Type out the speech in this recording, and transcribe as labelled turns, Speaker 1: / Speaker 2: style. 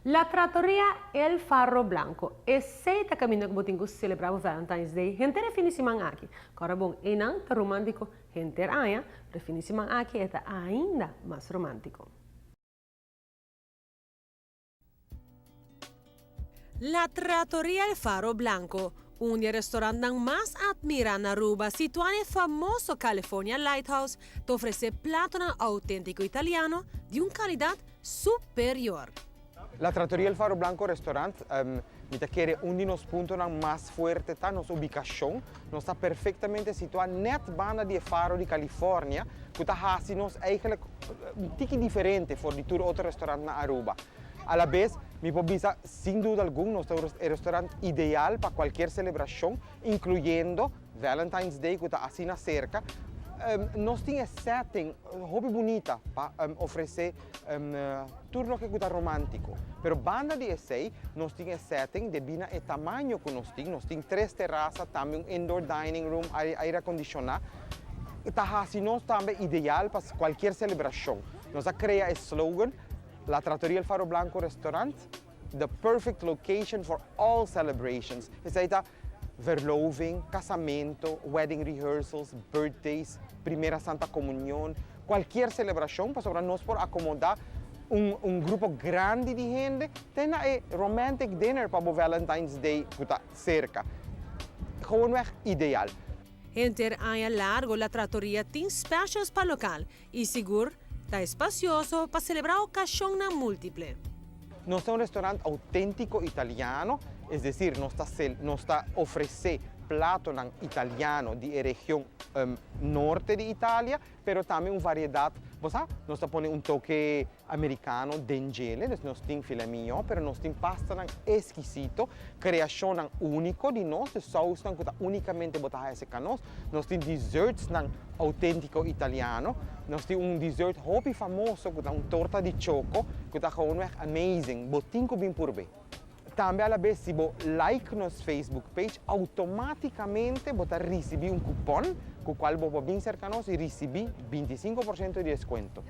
Speaker 1: La Trattoria El Faro Blanco, Esey ta caminda cu bo tin cu celebra bo Valentine's Day henter e fin di siman aki. Cora bon, eynan ta romantico henter aña, pero e fin di siman aki e ta ainda mas romantico. La Trattoria El Faro Blanco, un di e restaurantnan mas admira na Aruba, situa na e famoso California Lighthouse, ta ofrece platonan autentico italiano di un calidad superior.
Speaker 2: La Trattoria El Faro Blanco Restaurant, mi ta kere un di nos puntonan mas fuerte ta nos ubicacion. Nos ta perfectamente situa net banda di e Faro di California, cu ta haci nos eigenlijk un tiki diferente for di tur otro restaurant na Aruba. A la bes, mi por bisa sin duda algun nos ta e restaurant ideal pa cualkier celebracion, incluyendo Valentine's Day cu ta asina cerca. Nos tin e setting hopi bunita pa ofrece tur loke cu ta romantico. Pero banda di esey nos tin e setting debi na e tamaño cu nos tin. Nos tin tres terasa, tambe un indoor dining room, aire acondiciona. Ta haci nos tambe ideal pa cualkier celebracion. Nos a crea e slogan, La Trattoria El Faro Blanco Restaurant, the perfect location for all celebrations. Esey ta verloving, casamento, wedding rehearsals, birthdays, primera Santa Comunion, cualkier celebracion pasobra nos por acomoda un un grupo grandi di hende te na e romantic dinner pa bo Valentine's Day cu ta cerca. Gewoonweg ideal.
Speaker 1: Henter aña largo La Trattoria tin specials pa local y sigur ta espacioso pa celebra ocasionnan multiple.
Speaker 2: Nos ta un restaurant autentico italiano, es decir, nos ta nos ta ofrece platonan italiano di e region norte di Italia, pero tambe un variedad, bo sa, nos ta pone un toke americano den djele, dus nos tin filet mignon, pero nos tin pastanan exquisito, creacionnan unico di nos, dus sausnan cu ta unicamente bo ta haya cerca nos, nos tin dessertsnan autentico italiano, nos tin un dessert hopi famoso cu ta un torta di choco cu ta gewoonweg amazing, bo tin cu bin purbe. Tambe alabes si bo like nos Facebook page automaticamente bo ta ricibi un cupon cu cual bo por bin cerca nos y ricibi 25% di descuento.